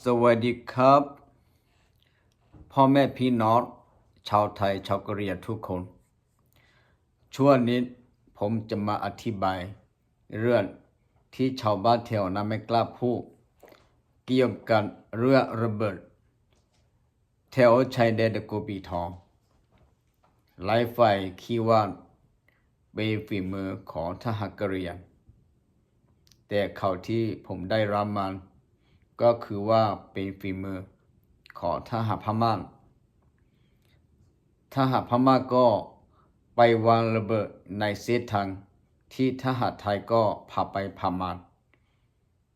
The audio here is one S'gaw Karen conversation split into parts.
สวัสดีครับ พ่อแม่พี่น้องชาวไทยชาวกะเหรี่ยงทุกคน ช่วงนี้ผมจะมาอธิบายเรื่องที่ชาวบ้านแถวนั้นไม่กล้าพูด เกี่ยวกับเรื่องระเบิดแถวชายแดนตะกัวปีทอง หลายฝ่ายคิดว่าเป็นฝีมือของทหารกะเหรี่ยง แต่ข่าวที่ผมได้รับมาก็คือว่าเป็นฝีมือของทหารพม่า ทหารพม่าก็ไปวางระเบิดในเส้นทางที่ทหารไทยก็ผ่านไปผ่านมา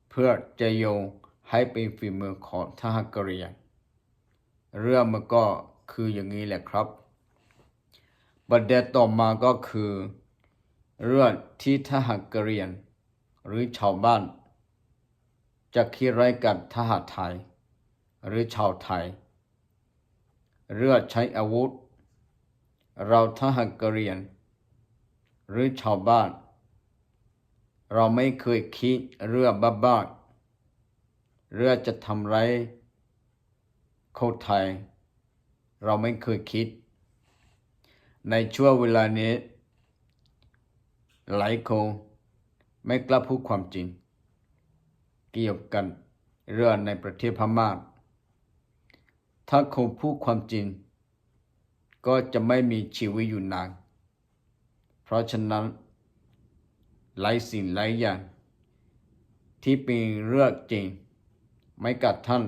เพื่อจะโยงให้เป็นฝีมือของทหารกะเหรี่ยง เรื่องมันก็คืออย่างนี้แหละครับ ประเด็นต่อมาก็คือ เรื่องที่ทหารกะเหรี่ยงหรือชาวบ้าน จะคิดร้ายกับทหารไทย หรือชาวไทย เรื่องใช้อาวุธ เราทหารกะเหรี่ยง หรือชาวบ้าน เราไม่เคยคิดเรื่องบ้าๆ เรื่องจะทำร้ายคนไทย เราไม่เคยคิด ในช่วงเวลานี้ หลายคนไม่กล้าพูดความจริง เกี่ยวกับเรื่องในประเทศพม่า ถ้าคนพูดความจริง ก็จะไม่มีชีวิตอยู่นาน เพราะฉะนั้น หลายสิ่งหลายอย่างที่เป็นเรื่องจริง ไม่กระทั่ง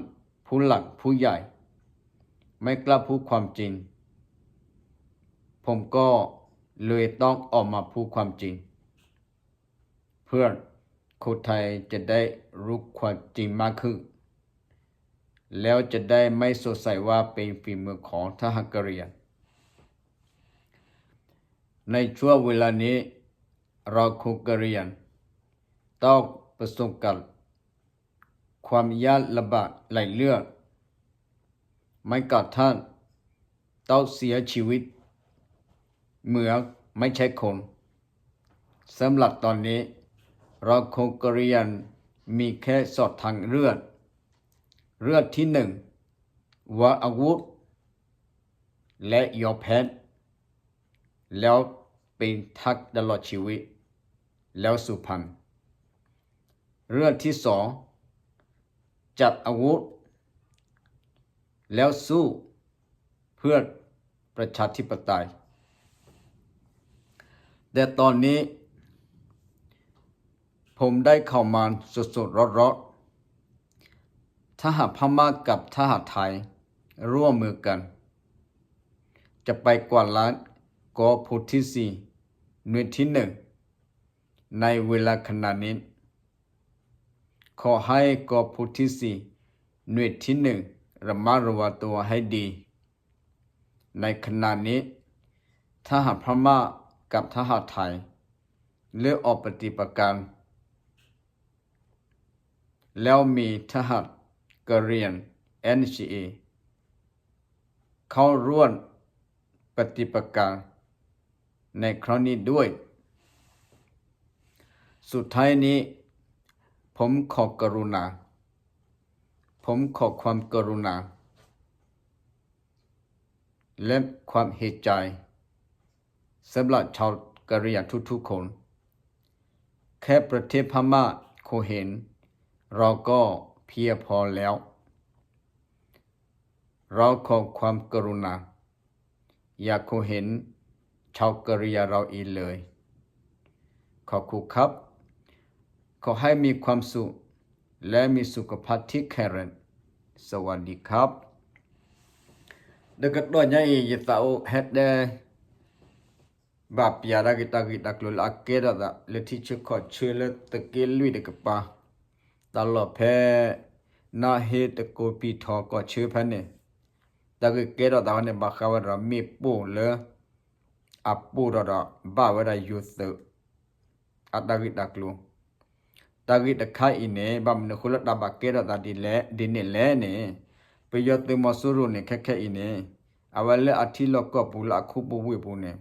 ผู้หลักผู้ใหญ่ ไม่กล้าพูดความจริง ผมก็เลยต้องออกมาพูดความจริง เพื่อคนไทยจะได้รู้ความจริงมากขึ้น แล้วจะได้ไม่สงสัยว่าเป็นฝีมือของทหารกะเหรี่ยง ในช่วงเวลานี้ เราคนกะเหรี่ยงต้องประสบกับความยากลำบากหลายเรื่อง ไม่กระทั่งต้องเสียชีวิต เหมือนไม่ใช่คน สำหรับตอนนี้ เราคนกะเหรี่ยงมีแค่สองทางเลือก เรื่องที่หนึ่ง วางอาวุธ และยอมแพ้ แล้วเป็นทาสตลอดชีวิต แล้วสูญพันธุ์ เรื่องที่สอง จับอาวุธ แล้วสู้เพื่อประชาธิปไตย แต่ตอนนี้ ผมได้ข่าวมาสดๆร้อนๆ ทหารพม่ากับทหารไทยร่วมมือกัน จะไปกวาดล้างกองพลที่สี่ หน่วยที่หนึ่ง ในเวลาขณะนี้ ขอให้กองพลที่สี่ หน่วยที่หนึ่ง ระมัดระวังตัวให้ดี ในขณะนี้ ทหารพม่ากับทหารไทย เริ่มออกปฏิบัติการ แล้วมีทหารกะเหรี่ยง เอ็นซีเอ เข้าร่วมปฏิบัติการในครั้งนี้ด้วย สุดท้ายนี้ ผมขอกรุณา ผมขอความกรุณา และความเห็นใจ สำหรับชาวกะเหรี่ยงทุกๆคน แค่ประเทศพม่าคงเห็น เราก็เพียงพอแล้ว เราขอความกรุณา อย่าคงเห็นชาวกะเหรี่ยงเราอีกเลย ขอบคุณครับ ขอให้มีความสุข และมีสุขภาพที่แข็งแรง สวัสดีครับ တကတီၢ်ညါအံၤ ယသးအိၣ်ဟဲတဲ ဘၣ်ပျးတၢ်ဂ့ၢ်တၢ်ဂ့ၢ်တၢ်ကျိၤလၢအကဲထီၣ်သး လၢထံဆၢကီၢ်ဆၢလၢသုးက့လွံၢ်တကပၤ တၢ်လီၢ်ဖဲ နၢ်ဟ့တကိးပံာ်ထီၣ်ကီၢ်ဆၢဖဲန့ၣ် တၢ်ဂ့ၢ်ကဲထီၣ်သးဝဲန့ၣ် ဘၣ်ဃးဝဲဒီးမ့ၣ်ပိၢ်လၢ အပိၢ်ထီၣ်ဒီး ဘၣ်ဝဲဒၣ်ယိၤသုး အတၢ်ဂ့ၢ်တၢ်ကျိၤ တၢ်ဂ့ၢ်တခါအံၤန့ၣ် ဘၣ်မနုၤအဃိလၢတၢ်ဘၣ်ကဲထီၣ်သးဒ်လဲၣ်ဒ်န့ၣ်လဲၣ်န့ၣ် ပယီၤသုးမီၤစိရိၤန့ၣ် ခဲခဲအံၤန့ၣ် အဝဲလၢအထံလီၢ်ကီၢ်ပူၤလၢအခိၣ်ပူၤဝ့ၢ်ပူၤန့ၣ်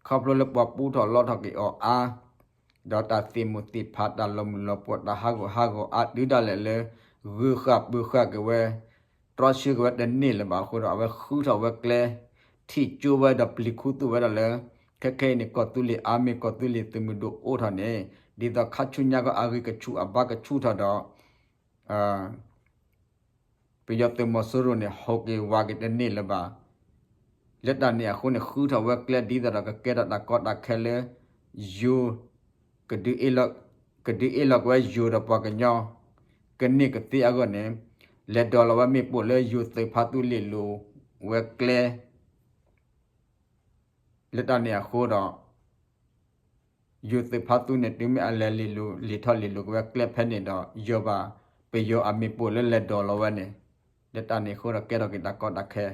ခီဖျိလၢပှၤပူထီၣ်လီထီၣ်က့ၤအီၤအါ ဒီးတၢ်သ့ၣ်မုၢ်သ့ၣ်ဖး တၢ်လီၤမုၢ်လီၤပှီၢ် တၢ်ဟးဂူာ်ဟးဂီၤအါ တုၤဒၣ်လဲာ်လၢ ဂုၤဃာ်ပၢၤဃာ်က့ၤဝဲ, တြီဆၢက့ၤဝဲတန့ၢ်လၢၤဘၣ်အဃိဒီး အဝဲဃုထီၣ်ဝဲကျဲ ထံၣ်ကၠိဝဲဒီးပျံၤခူသူၣ်ဝဲဒၣ်လၢ ခဲခဲအံၤန့ၣ် ကီၢ်သူလ့ၤအါမ့ၢ် ကီၢ်သူလ့ၤသုးမုၢ်ဒိၣ်အိၣ်ထီၣ်န့ၣ် ဒ်သိးခါဆူညါကီးအဂံၢ်ကဆူၣ်အဘါကဆူၣ်ထီၣ်ဒီး ပယီၤသုးမီၤစိရိၤန့ၣ် ဟူးက့ၤဝးက့ၤတန့ၢ်လၢၤဘၣ်. လၢတၢ်န့ၣ်အဃိန့ၣ် ဃုထီၣ်ဝဲကျဲဒ်သိးဒီးကကဲထီၣ်တၢ်ကီတၢ်ခဲလၢ ယိၤ ကဒုးအ့ၣ်လီၤက့ၤဝဲယိၤဒီးပှၤကညီ ကန့ၢ်ကသ့အဂီၢ်န့ၣ် လဲၤဒိးလီၤဝဲမ့ၣ်ပိၢ်လၢယိၤသုးဖါသူလ့ၤလိၤဝဲကျဲ လၢတၢ်န့ၣ်အဃိဒီး ယိၤသုးဖါသူန့ၣ် တုၤမ့ၢ်အလဲၤလ့ၤလိၤ လ့ၤထီၣ်လ့ၤလိၤက့ၤဝဲကျဲဖဲန့ၣ်ဒီး ယိၤဘၣ် ပယီၤအမ့ၣ်ပိၢ်လၢလဲၤဒိးလီၤဝဲန့ၣ် လၢတၢ်န့ၣ်အဃိဒီးကဲထီၣ်က့ၤတၢ်ကီတၢ်ခဲ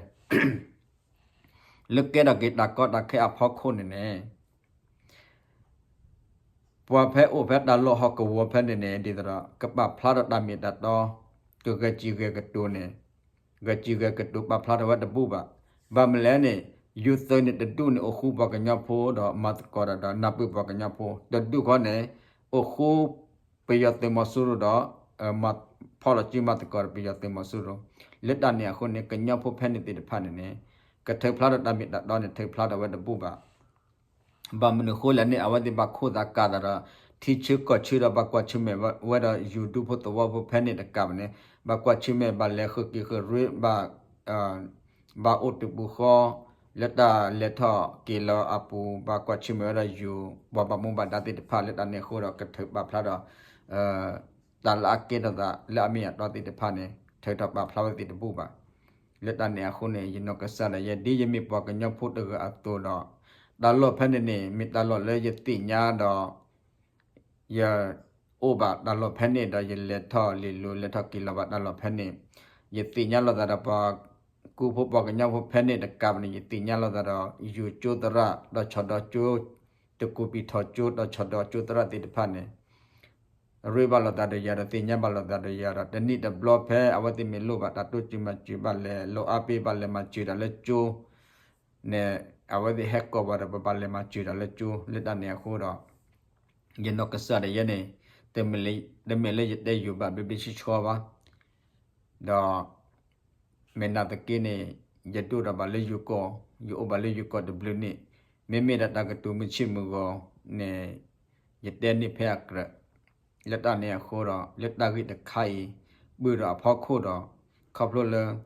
လၢကဲထီၣ်က့ၤတၢ်ကီတၢ်ခဲအဖီခိၣ်န့ၣ်န့ၣ် ပှၤဖဲအိၣ်ဖဲတၢ်လီၢ်ဟီၣ်ကဝီၤဖဲန့ၣ်န့ၣ် ဒ်သိးဒီး ကပာ်ဖျါထီၣ်တၢ်မ့ၢ်တၢ်တီ ကဂဲၤစံၣ်ဂဲၤကတိၤန့ၣ် ဂဲၤစံၣ်ဂဲၤကတိၤပာ်ဖျါထီၣ်ဝဲတဘူၣ်ဘၣ်. ဘၣ်မနုၤလဲၣ်န့ၣ် ယိၤသုးန့ၣ်တဒူၣ်န့ၣ် အိၣ်ဃူပှၤကညီဖိဒီးမၤသကိးဒီး နၢ်ပၢၢ်ပှၤကညီဖိ တဒူၣ်ဃီန့ၣ် အိၣ်ဃူပယီၤသုးမီၤစိရိၤဒီး ဖီၣ်လီၤစုမၤသကိးဒီးပယီၤသုးမီၤစိရိၤ လၢတၢ်န့ၣ်အဃိန့ၣ် ကညီဖိဖဲန့ၣ်သ့ၣ်တဖၣ်န့ၣ်န့ၣ် ကထုးဖျါထီၣ်တၢ်မ့ၢ်တၢ်တီန့ၣ် ထုးဖျါထီၣ်ဝဲတဘူၣ်ဘၣ်. ဘၣ်မနုၤဃိလဲၣ်န့ၣ် အဝဲသ့ၣ်ဘၣ်ခိၣ်သးကးသးဒီး ထံဆၢကီၢ်ဆၢဒီးဘၣ်ကွၢ်ဆၢၣ်မဲာ်ဝဲဒီး ယိၤဒူဖိသဝီဖိဖဲန့ၣ်တကးဘၣ်န့ၣ် ဘၣ်ကွၢ်ဆၢၣ်မဲာ် ဘၣ်လဲၤဃုာ်က့ၤဃုာ်ရ့ ဘၣ်အိၣ်တပူၤဃီ လၢတၢ်လဲၤထီၣ်က့ၤလီၤအပူၤ ဘၣ်ကွၢ်ဆၢၣ်မဲာ်ဝဲဒီးယိၤ ပှၤဘၣ်မူဘၣ်ဒါသ့ၣ်တဖၣ် လၢတၢ်န့ၣ်အဃိဒီး ကထုးပာ်ဖျါဒီး တၢ်လၢအကဲထီၣ်သးလၢအမ့ၢ်အတီသ့ၣ်တဖၣ်န့ၣ် ထုးထီၣ်ပာ်ဖျါဝဲသ့ၣ်တဘူၣ်ဘၣ်. လၢတၢ်န့ၣ်အဃိန့ၣ် ယနီၢ်ကစၢ်ဒၣ်ယဲ ဒ်ယမ့ၢ်ပှၤကညီဖိတဂၤအသိးဒီး တၢ်လီၢ်ဖဲန့ၣ်န့ၣ် မ့ၢ်တၢ်လီၢ်လၢယသ့ၣ်ညါဒီး ယအိၣ်ဘၣ်တၢ်လီၢ်ဖဲန့ၣ်ဒီး ယလဲၤထီၣ်လ့ၤလိၤ လဲၤထီၣ်က့ၤလီၤဘၣ်တၢ်လီၢ်ဖဲန့ၣ် ယသ့ၣ်ညါလိာ်သးဒီးပှၤကူဖိပှၤကညီဖိဖဲန့ၣ်တကးဘၣ်န့ၣ် ယသ့ၣ်ညါလိာ်သးဒီး ယိၤကၠိသရၣ် ဒီးဆီၣ်ဒီးကၠိ တကူးပံၤထီၣ်ကၠိ ဒီးဆီၣ်ဒီးကၠိသရၣ်သ့ၣ်တဖၣ်န့ၣ် ရ့ဘၣ်လိာ်သးဒီးယၤဒီး သ့ၣ်ညါဘၣ်လိာ်သးဒီးယၤဒီး တနံၣ်တဘျီဖဲအဝဲသ့ၣ်မ့ၢ်လိၣ်ဘၣ်တၢ်တိစၢၤမၤစၢၤဘၣ်လဲၣ် လိၣ်အါပ့ၤဘၣ်လဲၣ်မၤစၢၤတၢ်လၢကၠိ န့ၣ် အဝဲသ့ၣ်ဟဲကိးဘၣ်ဒီး ပဘၣ်လဲၤမၤစၢၤတၢ်လၢကၠိ လၢတၢ်န့ၣ်အဃိဒီး ယနီၢ်ကစၢ်ဒၣ်ယဲန့ၣ် တမ့ၢ်လၢယတဲယိၤဘၣ်ဘျ့ဘျ့ဆှီဆှီဘၣ် ဒီး မ့ၢ်နာ်သက့န့ၣ် ယဒိၣ်ထီၣ်ဘၣ်လၢယိၤကီၢ် ယအိၣ်ဘၣ်လၢယိၤကီၢ်တဘျုးန့ၣ် မ့မ့ၢ်ဒၣ်တၢ်ကတိၤမုၢ်ဆ့ၣ်မုၢ်ဂီၤန့ၣ် ယတဲန့ၢ်ဖဲအကြၢး လၢတၢ်န့ၣ်အဃိဒီး လၢတၢ်ဂ့ၢ်တခါအံၤ ပၢၢ်ဒီးအဖီခိၣ်ဒီး ခီဖျိလၢ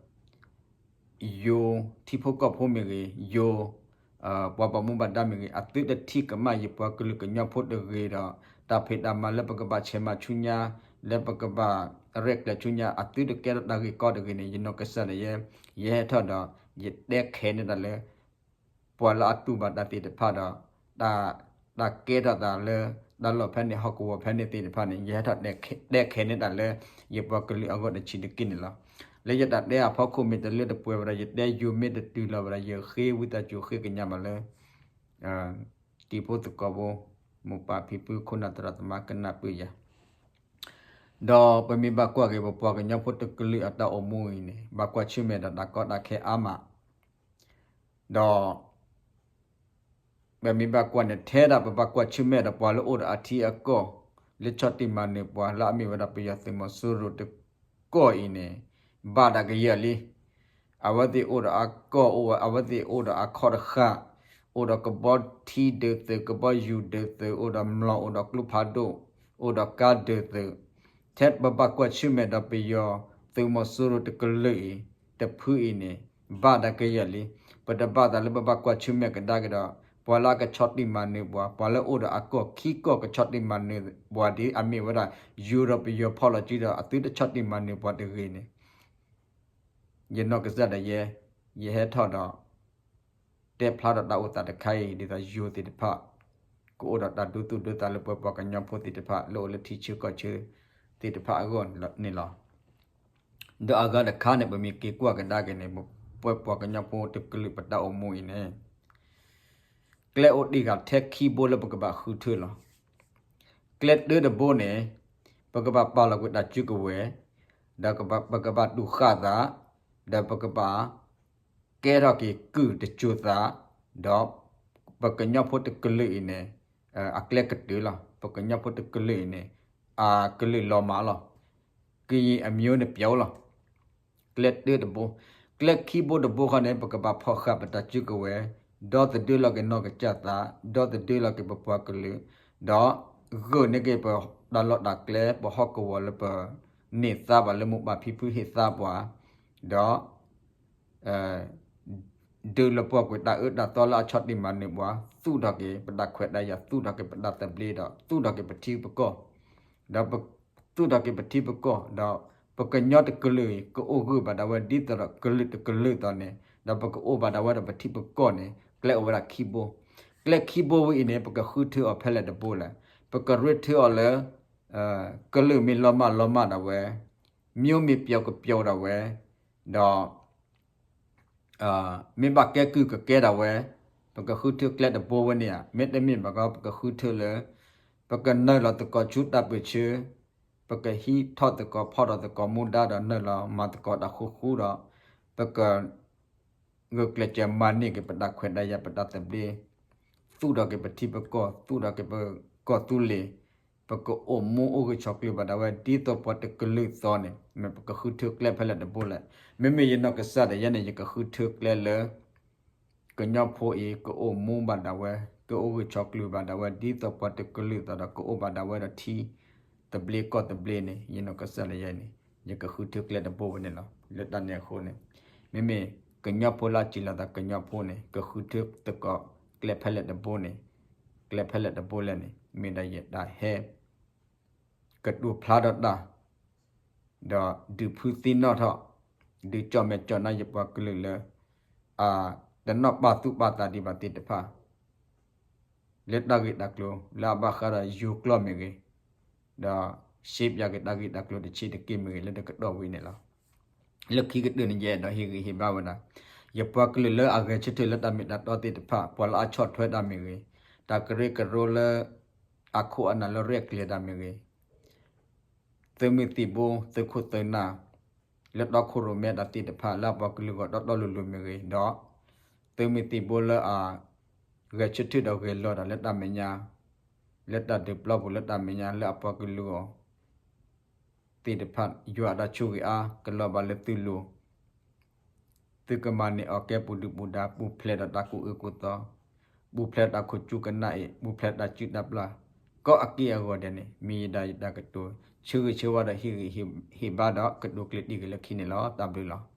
ယိၤထံဖိကီၢ်ဖိမ့ၢ်ဂ့ၤ ယိၤ ပှၤဘၣ်မူဘၣ်ဒါမ့ၢ်ဂ့ၤ အသုတထံၣ်ကမၣ်ယပှၤကလုာ်ကညီဖိတဂ့ၤဒီး တၢ်ဖံးတၢ်မၤလၢပကဘၣ်ဆဲးမၤဆူညါ လၢပကဘၣ်ရဲၣ်ကျဲၤဆူညါ အသုတကဲထီၣ်တၢ်ဂ့ၢ်ကီတဂ့ၤန့ၣ် ယနီၢ်ကစၢ်ဒၣ်ယဲ ယဟဲထီၣ်ဒီး ယတဲခဲန့ၢ်တၢ်လၢ ပှၤလၢအတူၢ်ဘၣ်တၢ်သ့ၣ်တဖၣ်ဒီး တၢ် တၢ်ကဲထီၣ်သးလၢ တၢ်လီၢ်ဖဲန့ၣ် ဟီၣ်ကဝီၤဖဲန့ၣ်သ့ၣ်တဖၣ်န့ၣ် ယဟဲထီၣ်တဲခဲန့ၢ်တၢ်လၢ ယပှၤကလုာ်အဂီၢ်တဆံးတက့ၢ်န့ၣ်လီၤ. လၢယတၢ်တဲအဖီခိၣ်မ့ၢ်တလၢတပှဲၤဝဲဒီး ယတဲယိၤမ့ၢ်တတုၤလီၤဝဲဒီး ယဃ့ဝံသးစူၤဃ့ကညးဘၣ်လၢ တံၤဖိသကိးဖိ မိၢ်ပၢ်ဖံဖု ခိၣ်နၢ်သရၣ်သမါကနၢ်ပၢၢ်ယၤ ဒီးပမ့ၢ်ဘၣ်ကွၢ်က့ၤ ပပှၤကညီဖိတကလုာ်အတၢ်အိၣ်မူအံၤန့ၣ် ဘၣ်ကွၢ်ဆၢၣ်မဲာ်ဒီးတၢ်ကီတၢ်ခဲအါမး ဒီး ပမ့ၢ်ဘၣ်ကွၢ်န့ၣ် ထဲဒၣ်ပဘၣ်ကွၢ်ဆၢၣ်မဲာ်ဒီးပှၤလၢအိၣ်ဒီးအထံအကီၢ် လၢဆီၣ်တံၢ်မၤနၢၤပှၤ လၢအမ့ၢ်ဝဲဒၣ်ပယီၤသုးမီၤစိရိၤတကီၢ်အံၤန့ၣ် ဘၣ်ဒၣ်ကယၢၢ်လံ. အဝဲသ့ၣ်အိၣ်ဒီးအကီၢ် အိၣ်ဝဲ အဝဲသ့ၣ်အိၣ်ဒီးအခီၣ်တဃာ် အိၣ်ဒီးကဘီထံဒၢးသုး ကဘီယူၤဒၢးသုး အိၣ်ဒီးမျိာ် အိၣ်ဒီးကျိဖးဒိၣ် အိၣ်ဒီးကါဒၢးသုး ထဲပဘၣ်ကွၢ်ဆၢၣ်မဲာ်ဒီးပယီၤသုးမီၤစိရိၤတကလုာ်အံၤ တဖုအံၤန့ၣ် ဘၣ်ဒၣ်ကယၢၢ်လံ. ပတဘၣ်သးလၢပဘၣ်ကွၢ်ဆၢၣ်မဲာ်ကဒါက့ၤဒီး ပှၤလၢအကဆီၣ်တံၢ်မၤနၢၤပှၤ ပှၤလၢအိၣ်ဒီးအကီၢ်ခံကီၢ်ကဆီၣ်တံၢ်မၤနၢၤပှၤဒ်အမ့ၢ်ဝဲဒၣ် ယူၤဒီးပယီၤဖီၣ်လီၤစုဒီး အသုတဆီၣ်တံၢ်မၤနၢၤပှၤတဂ့ၤန့ၣ် ယနီၢ်ကစၢ်ဒၣ်ယဲ ယဟဲထီၣ်ဒီး တဲဖျါဒီးတၢ်အိၣ်သးတခါအံၤ ဒ်သိးယိၤသ့ၣ်တဖၣ် ကအိၣ်ဒီးတၢ်ဒိသူၣ်ဒိသးလၢပပှၤကညီဖိသ့ၣ်တဖၣ် လၢအိၣ်လၢထံဆၢကီၢ်ဆၢသ့ၣ်တဖၣ်အဂီၢ်န့ၣ်လီၤ. ဒီးအဂၤတခါန့ၣ် ပမ့ၢ်က့ၤကွၢ်ကဒါက့ၤန့ၣ် ပပှၤကညီဖိတကလုာ်ပတၢ်အိၣ်မူအံၤန့ၣ် ကျဲအိၣ်တ့ၢ်ဂၤထဲခံဘိလၢပကဘၣ်ဃုထၢလီၤ. ကျဲတၢတဘိန့ၣ် ပကဘၣ်ပာ်လီၤကွံာ်တၢ်စုကဝဲၤ, ဒီးပကဘၣ်တူၢ်ဃာ်သး, ဒီးပကဘၣ်ကဲထီၣ်က့ၤကုၢ်တစိၤသး, ဒီးပကညီဖိတကလုာ်အံၤန့ၣ် အကျဲကတၢၢ်လီၤ. ပကညီဖိတကလုာ်အံၤန့ၣ် အကလုာ်လီၤမၢ်လီၤ. ကရင်အမျိုးန့ၣ်ပျောက်လီၤ. ကျဲတၢတဘိ, ကျဲခံဘိတဘိခီန့ၣ် ပကဘၣ်ဖီၣ်ဃာ်ပတၢ်စုကဝဲၤ, ဒီသဒၢလီၤက့ၤနီၢ်ကစၢ်သး, ဒီသဒၢလီၤက့ၤပပှၤကလုာ်, ဒီးဂုာ်န့ၢ်က့ၤပတၢ်လီၢ်တၢ်ကျဲ ပဟီၣ်ကဝီၤလၢပန့ၢ်သါဘၣ်လၢမိၢ်ပၢ်ဖံဖုဟ့ၣ်သါပှၤ, ဒီး ဒုးလီၤပှီၢ်ကွံာ်တၢ်အၢတၢ်သီလၢအဆီၣ်တံၢ်မၤနၢၤပှၤ, သူၣ်ထီၣ်က့ၤပတၢ်ခွဲးတၢ်ယာ်, သူၣ်ထီၣ်က့ၤပတၢ်သဘျ့ဒီး သူၣ်ထီၣ်က့ၤပထံပကီၢ်, ဒီးပသူၣ်ထီၣ်က့ၤပထံပကီၢ်, ဒီးပကညီတကလုာ်အံၤ ကအိၣ်ဂၢၢ်ဘၣ်ဒၣ်ဝဲဒ်သိးဒီးကလုာ်တကလုာ်သိးန့ၣ်, ဒီးပကအိၣ်ဘၣ်ဒၣ်ဝဲဒီးပထံပကီၢ်န့ၣ် ကျဲအိၣ်ဝဲဒၣ်ခံဘိ. ကျဲခံဘိဝဲအံၤန့ၣ် ပကဃုထၢအီၤဖဲလဲၣ်တဘိလဲၣ်. ပကရ့ထၢအီၤလၢ ကလုာ်မ့ၢ်လီၤမၢ်လီၤမၢ်ဒၣ်ဝဲ, မျိုးမ့ၢ်ပျောက်ကပျောက်ဒၣ်ဝဲ, ဒီး မ့ၢ်ဘၣ်ကဲကုၢ်ကကဲဒၣ်ဝဲ, ပကဃုထၢကျဲတဘိဝဲန့ၣ်ဧါ. မ့တမ့ၢ်ဘၣ်ကီ ပကဃုထၢလၢ ပကနုာ်လီၤသကိးဆူတၢ်ပၢၢ်ဆၢ, ပကဟံးထီၣ်သကိးဖီၣ်ထီၣ်သကိးမူဒါဒီးနုာ်လီၤမၤသကိးတၢ်ဃူဃူဒီး ပက ဂုာ်ကျဲးစၢးမၤန့ၢ်က့ၤပတၢ်ခွဲးတၢ်ယာ်ပတၢ်သဘျ့, သူၣ်ထီၣ်က့ၤပထံပကီၢ်, သူၣ်ထီၣ်က့ၤပကီၢ်သူလ့ၤ, ပကအိၣ်မူအိၣ်ဂၢၢ်ဆိးကျၢၤဘၣ်ဒၣ်ဝဲဒ်သိးပှၤတကလုာ်သိးန့ၣ် မ့ၢ်ပကဃုထၢကျဲဖဲလဲၣ်တဘိလဲၣ်. မ့မ့ၢ်ယနီၢ်ကစၢ်ဒၣ်ယဲန့ၣ် ယကဃုထၢကျဲလၢ ကညီဖိအံၤ ကအိၣ်မူဘၣ်ဒၣ်ဝဲ, ကအိၣ်ဂၢၢ်ဆိးကျၢၤဘၣ်ဒၣ်ဝဲဒ်သိးပှၤတကလုာ်သိးဒီး ကအိၣ်ဘၣ်ဒၣ်ဝဲဒီးထံသဘျ့ကီၢ်သဘျ့န့ၣ် ယနီၢ်ကစၢ်ဒၣ်ယဲန့ၣ် ယကဃုထၢကျဲတဘိဝဲန့ၣ်လီၤ. လၢတၢ်န့ၣ်အဃိန့ၣ် မ့မ့ၢ်ကညီဖိလၢအစံးလီၤသးကညီဖိန့ၣ် ကဃုထၢသကိးကျဲဖဲလဲၣ်တဘိန့ၣ်, ကျဲဖဲလဲၣ်တဘိလဲၣ်န့ၣ် မ့ၢ်ဒၣ်ယတၢ်ဟဲ ကတိၤဖျါဒီးတၢ် ဒီးဒုးဖုသံနီၣ်ထီၣ်, ဒုးကၠီၣ်မဲာ်ကၠီၣ်နါယပှၤကလုာ်လၢ အတနီၣ်ပာ်သူၣ်ပာ်သးဒံးဘၣ်သ့ၣ်တဖၣ် လၢတၢ်ဂ့ၢ်တၢ်ကျိၤလၢအဘၣ်ဃးဒီးယိၤကျိာ်မ့ၢ်ဂ့ၤ, ဒီးရှဲပၠးက့ၤတၢ်ဂ့ၢ်တၢ်ကျိၤတဆံးတက့ၢ်မ့ၢ်ဂ့ၤ လၢတကတီၢ်ဝံၤန့ၣ်လီၤ. လၢခံကတၢၢ်န့ၣ် ယအဲၣ်ဒိးဟ့ၣ်ဂံၢ်ဟ့ၣ်ဘါဝဲဒၣ် ယပှၤကလုာ်လၢအဂဲၤဆၢထၢၣ်လၢတၢ်မ့ၢ်တၢ်တီသ့ၣ်တဖၣ်, ပှၤလၢအဆီၣ်ထွဲတၢ်မ့ၢ်ဂ့ၤ, တၢ်ကရၢကရိလၢ အခိၣ်အနၢ်လၢရဲၣ်ကျဲၤတၢ်မ့ၢ်ဂ့ၤ, သုးမုၢ်သံၣ်ဘိ သုးခိၣ်သုးနၢ် လၢတီခိၣ်ရိၣ်မဲတၢ်သ့ၣ်တဖၣ် လၢအပှၤကလုာ်ဂီၢ်တီတီလိၤလိၤမ့ၢ်ဂ့ၤ, ဒီးသုးမုၢ်သံၣ်ဘိလၢအ ဂဲၤဆၢထၢၣ်ဒီးဂဲၤလီၤတၢ်လၢတၢ်မဲာ်ညါ, လၢတၢ်ဒုးပျီပူၤလၢတၢ်မဲာ်ညါ လၢအပှၤကလုာ်အဂီၢ် သ့ၣ်တဖၣ် ယွၤအတၢ်ဆိၣ်ဂ့ၤအါ ကလီၤဘၣ်လၢသုလိၤ, သုကမၤန့ၢ်အီၤကဲပူၤဒုၣ်ပူၤဒါ ပူၤဖျဲးဒီးတၢ်ကူၣ်အၢကူၣ်သီ, ပူၤဖျဲးတၢ်ခိၣ်ကၠူကနၣ်အံၤ ပူၤဖျဲးတၢ်စုၣ်တၢ်ပျၢ် ကိးအက့ၢ်အဂီၤဒဲးန့ၣ် မ့ၢ်ယဒၣ်ယတၢ်ကတိၤ ဆၢဂ့ၤဆၢဝါဒီးဟ့ၣ်ဂံၢ်ဟ့ၣ်ဘါဒီးကတိၤကျဲၤတံၢ်က့ၤလၢခံန့ၣ်လီၤ. တၢ်ဘျုးလီၤ.